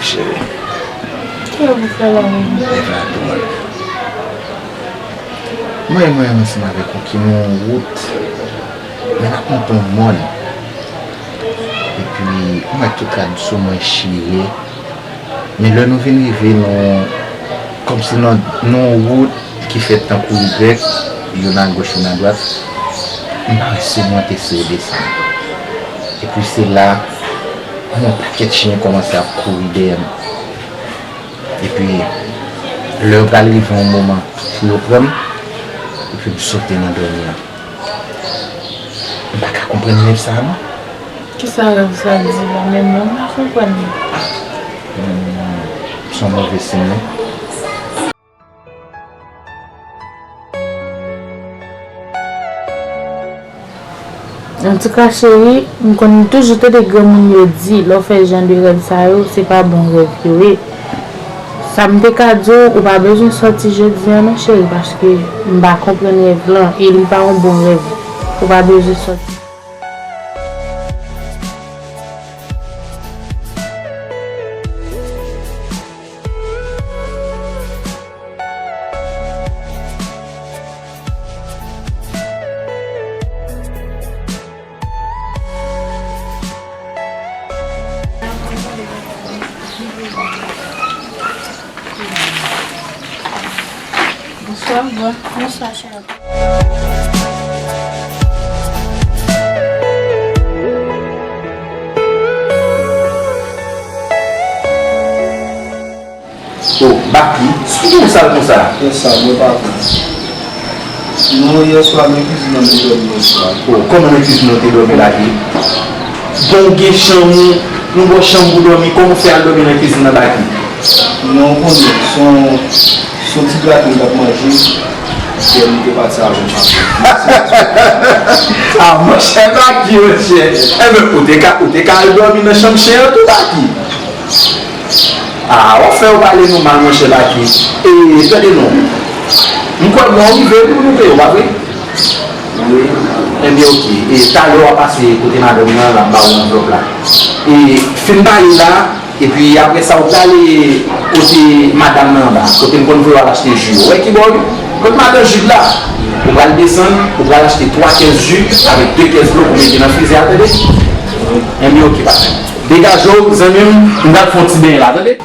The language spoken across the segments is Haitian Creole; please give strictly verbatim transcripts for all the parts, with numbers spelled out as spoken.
Cheri. Kiyès ou fè la menm? Lè va dwòl. Mwen, mwen ansanm avèk ou ki nan yon wout, men n ap monte yon mòn. Epi, mwen tout rad sou mwen chire. Men lè nou vin rive nan, kòmsi nan, nan yon wout ki fèt tankou Y, youn agoch, youn adwat, m pa wè se w monte, se w desann. Epi se la, yon pakèt chen kòmanse ap kouri dèyè m. Epi, lè yo pral rive yon moman pou yo pran m, epi m sote nan dòmi an. M pa ka konprann rèv sa a, non. Kisa rèv sa di la menm? Mwen pa konprann li. Hmm, se yon move siy, wi. Antouka, cheri, m konn toujou tande granmoun yo di, lè w fè jan de rèv sa yo, se pa bon rèv yo ye. Sa m te ka di w, ou pa bezwen sòti jodi a non, cheri, paske m pa konprann rèv lan, e li pa yon bon rèv. Ou pa bezwen sòti. Bonswa, bonswa, chè. Oh, Baky, sou ki moun sa l konsa? Kiyès sa, mwen pa konn. Non, yèswa, nan kizin nan m te dòmi yèswa. Oh, kòman nan kizin nan w te dòmi, Baky? Bon, w gen chanm ou, nou ba w chanm pou w dòmi, kòman w fè al dòmi nan kizin nan, Baky? Non, w konnen, se yon, se yon ti graten m t ap manje, epi m te pati avè m. Ah, monchè, Baky, monchè. Enben, ou te ka, ou te ka al dòmi nan chanm chen an tou, Baky. Ah, w ap fè yo pale nou mal, monchè Baky. E, tande non. M kwè lè w rive, wi, pou nou peye w, pa vre? Wi. Enben, oke. E, talè w a pase kote madanm nan, l ap ba w anvlòp la. E, fin pale la, epi apre sa, ou prale kote madanm nan anba, kote m konn voye w al achte ji yo. Ou wè ki bò, wi? Kot madan Jid la? Ou pral desann, ou pral achte twa kès ji avèk de kès dlo pou mete nan frizè a, tande? Enben, oke, pase. Degaje w, zanmi m, m pral fè yon ti benyen la, tande?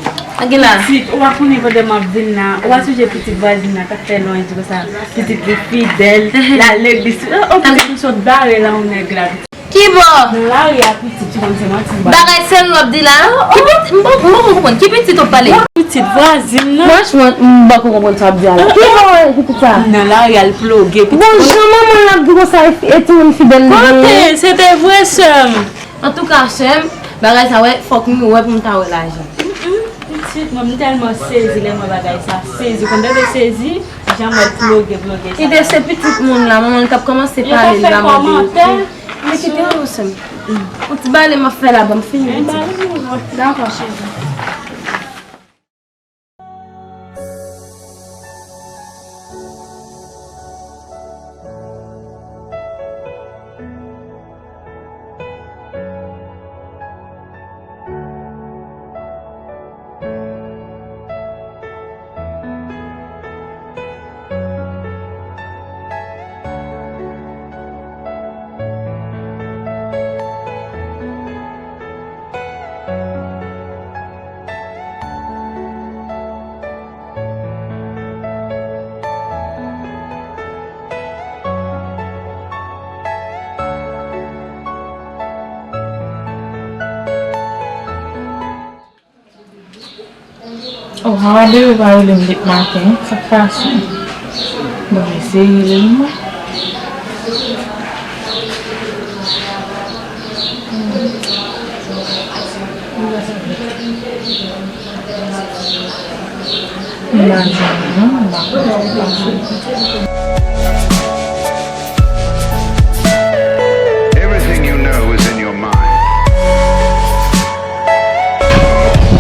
Pitit, ou pa konnen pandan m ap vin la, ou pa sonje pitit vwazin nan k ap fè lonj konsa, pitit li fidèl, l al legliz, oh, oh, pitit m sot bare lan yon nèg la, pitit. Ki bò? Nan lari a, pitit, ou konn se manti m ba. Bagay serye w ap di la, oh. Ki pitit? M pa, m pa konprann. Ki pitit w ap pale? Pitit vwazin nan. Franchman, m pa ko konprann sa w ap di a la. Ki bò w wè pitit sa? Nan lari a, l ploge, pitit. Bon, jan manman l ap di konsa, e, e timoun fidèl li genyen. Kote? Se te vre, sè m. Antouka, sè m, bagay sa, wè, fòk m wè pou m ta wè lajan. Mm, mm, pitit, mwen, m tèlman sezi lè m wè bagay sa. Sezi, ou konn tande sezi, jan m wè l ploge, ploge sa. Li te se pitit moun la, manman l t ap kòmanse pale l la, mande l. Yo t ap fè kòmantè. Men kite yo, sè m. Yon ti bale m ap fè la, ban m fini. Dakò, cheri. Oh, Hawa bebe pa rele m depi maten, sa k pase? Bon, m eseye rele l mwen. M pa jwenn non, m pa konn sa k pase. Everything you know is in your mind.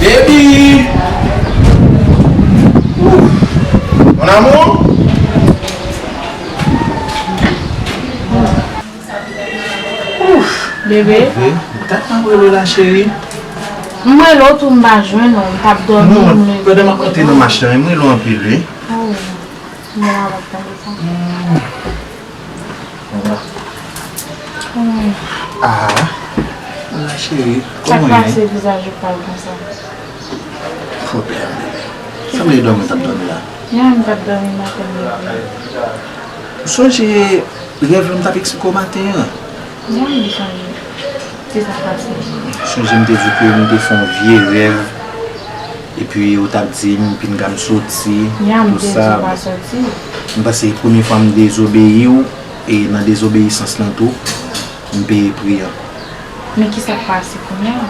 Baby! Ouf! Mon amour! Ouf! Bebe. Bebe, dat m ap rele w la, cheri. M rele w tou, m pa jwenn ou, m t ap dòmi, m leve. Non, pandan m ap monte nan mach lan, m rele w anpil, wi. Oh, m ap tande sa. Ah, la cheri, kòman w ye? Sa k pase vizaj ou pal konsa? Pwoblèm, bebe. Sanble dòmi w t ap dòmi la. Ya, m t ap dòmi maten, bebe. Ou sonje rèv lan m t ap eksplike w maten an? Ya, m sonje. Se sa k pase. Sonje m te di w ke m te fè yon vye rèv, epi ou t ap di m pinga m soti, ya, m te di w pa soti. M panse premye fwa m dezobeyi w, e nan dezobeyisans lan tou, m peye pri an. Men kisa k pase kounye a?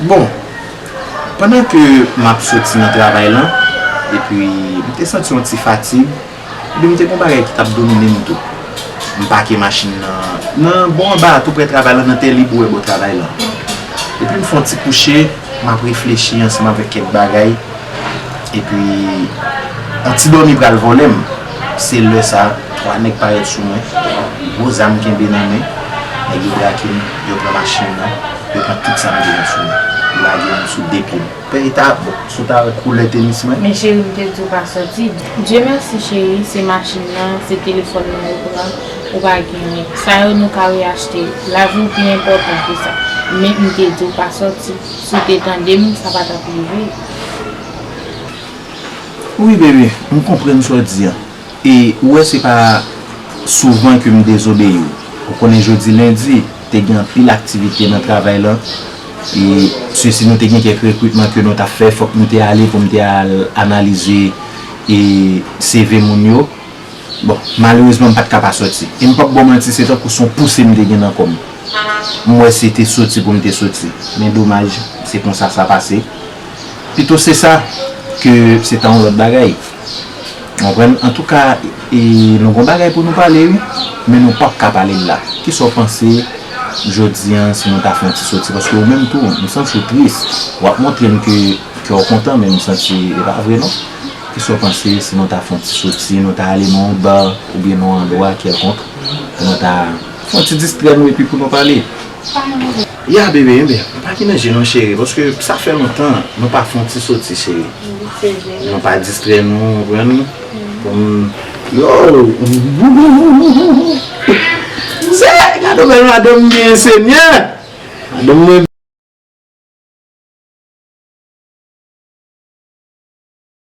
Bon, pandan ke m ap soti nan travay lan, epi m te santi yon ti fatig, epi m te gen yon bagay ki t ap domine m tou. M pake machin nan nan bò anba a, tou prè travay lan, nan tè lib ou wè bò travay lan. Epi m fè yon ti kouche, m ap reflechi ansanm avèk kèk bagay. Epi, yon ti dòmi pral vòlè m. Se lè sa a, twa nèg parèt sou mwen. Gwo zam kenbe nan men. Nèg yo brake m, yo pran machin nan, yo pran tout sa m genyen sou mwen. Yo lage m sou de pye m. Pè eta, bon, si w ta wè koulè tenis mwen. Men cheri, m te di w pa sòti. Dye mèsi cheri, se machin nan, se telefòn nan yo pran, ou pa genyen. Sa yo nou ka reyachte. Lavi w pi enpòtan ke sa. Men m te di w pa sòti. Si w te tande m, sa pa t ap rive. Wi, bebe, m konprann sa w di an. E ou wè se pa souvan ke m dezobeyi w. Ou konnen jodi lendi, te gen anpil aktivite nan travay lan. E sesi nou te gen kèk rekritman ke nou t ap fè, fòk nou te ale pou m te al analize e C V moun yo. Bon, malerezman, m pa t ka pa sòti. E m p ap ba w manti, se tankou se yon pouse m te gen nan kò m. M wè se te soti pou m te soti. Men domaj, se konsa sa pase. Pito se sa ke se ta yon lòt bagay. Ou konprann? Antouka, e, nou gon bagay pou nou pale, wi. Men nou p ap ka pale l la. Kisa w panse jodi an si nou ta fè yon ti soti? Paske ou menm tou, m santi w tris. W ap montre m ke, ke w kontan, men m santi e pa vre non. Kisa w panse si nou ta fè yon ti soti, nou ta ale nan yon ba oubyen nan yon andwa kèlkonk, pou nou ta fè yon ti distrè nou epi pou nou pale? Ya, bebe, enben, pa gen danje non, cheri, paske sa fè lontan nou pa fè yon ti soti, cheri. Nou pa distrè nou, ou konprann? Pou m, yo! Se, gade yon bèl madanm m genyen, Senyè! Madanm mwen